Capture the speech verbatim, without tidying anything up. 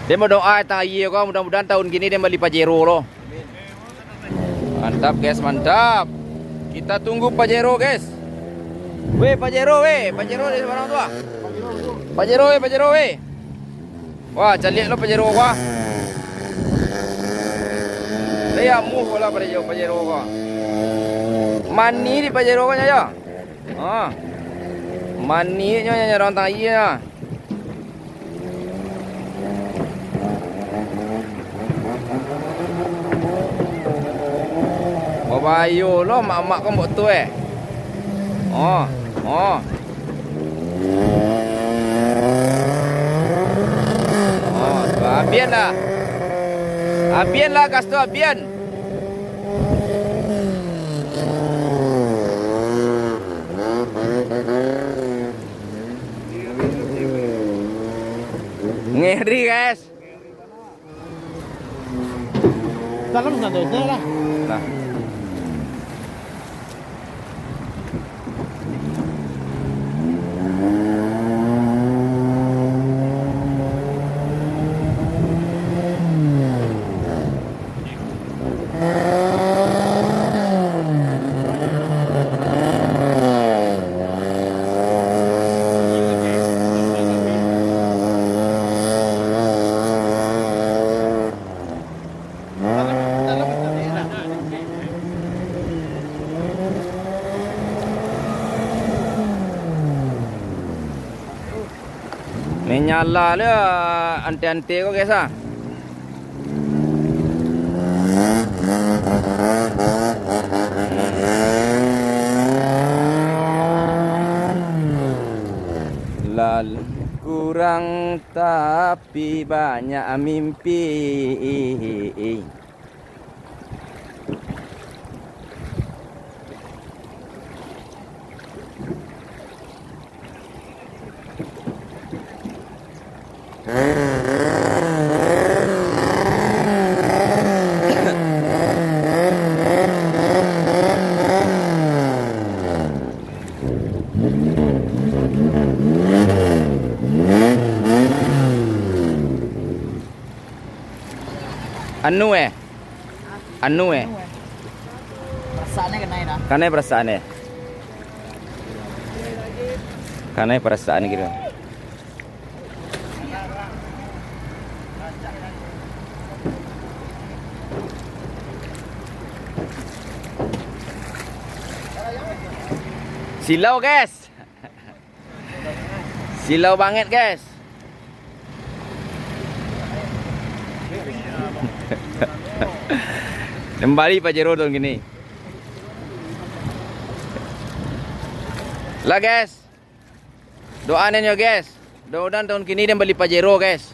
Den badoa tantang aia ko, mudah-mudahan tahun kini den bali Pajero lo. Mantap, guys, mantap. Kita tunggu Pajero, guys. Weh, Pajero, weh, Pajero di sabarang tu, ah. Pajero, weh, Pajero, weh. Wah, caliak lo Pajero ko, ah. Liek muh lah Pajero, Pajero ko. Mani di Pajero ko nyo, yo. Ah. Mani nyo, nyo, nyo, rantang aia nyo. Babayo lo mak-mak ko mbok tu, eh. Oh, oh. Oh, tu abian lah. Abian lah gas tu, abian. Ngeri, guys. Dalam santai saja lah. Nah. Menyala le ante-ante ko, guys, ah. Lal-, kurang tapi banyak mimpi. Anu, eh. Anu, eh. Anu, eh. Perasaannyo kanai dah. Kanai perasaan, eh. Kanai perasaan gitu. Silau, guys. Silau banget, guys. Kembali Pajero tahun kini. Lah, guys. Doa nyo, guys. Mudah-mudahan tahun kini den bali Pajero, guys.